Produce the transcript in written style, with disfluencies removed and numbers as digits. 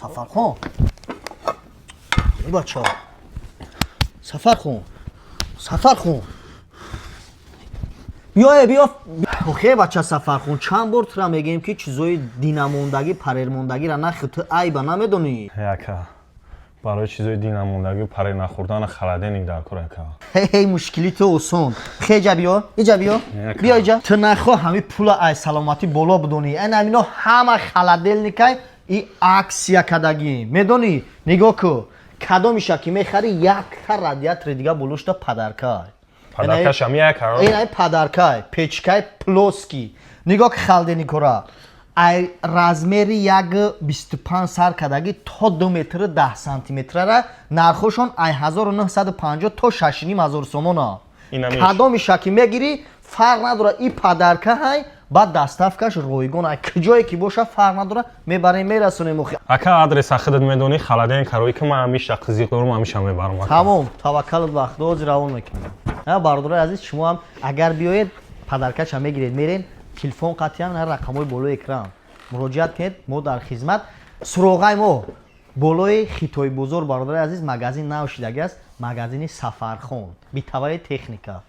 Сафархон, эй бача, Сафархон, Сафархон, биё, биё. Охе, бача Сафархон, чанд бор тура мегӯем, ки чизои динамондагӣ, парермондагира нахӯ, ту айба намедонӣ. Ака, барои чизои динамондагӣ, паре нахӯрдана холодильник дар кор, ака. Ҳей, мушкили ту осон. Хеҷа, биё, иҷа биё. Ака. Биё иҷа. Ту нахоҳ ҳами пула ай саломатӣ боло бидонӣ. Ан амино ҳама холодильникай и акция кадагӣ, медонӣ? Нигоҳ ку, кадомиша ки мехарӣ, якта радиатори дига болошта подаркай. Подаркаша ми, ака? Ин ай подаркай, печкай плоский. Нигоҳ ки, холодильникора ай размери 1,25 сар кардагӣ то 2 метру 10 сантиметрара нархошон ай 1950 то 6,5 ҳазор сомона. Инамиш. Кадомиша ки мегирӣ, фарқ надора, и подарка ҳай, баъд доставкаш ройгон, ай куҷое ки боша, фарқ надора, мебарем, мерасонем, охи. Ака, адреса худат медонӣ, холодильник карои ки ман ҳамиша қизиқ дорам, ҳамиша мебарам, ака. Тамом, таваккалат ба Худо, ҳозир равон мекунем. На, бародарои азиз, шумо ҳам агар биёед, подаркаша мегиред, мерен. Телефон қатъиян на, рақамҳои болои экран муроҷиат кунед, мо дар хизмат. Суроғаи мо болои Хитойбозор, бародарои азиз, магазин нав шидаги аст, магазини Сафархон, битавари техника.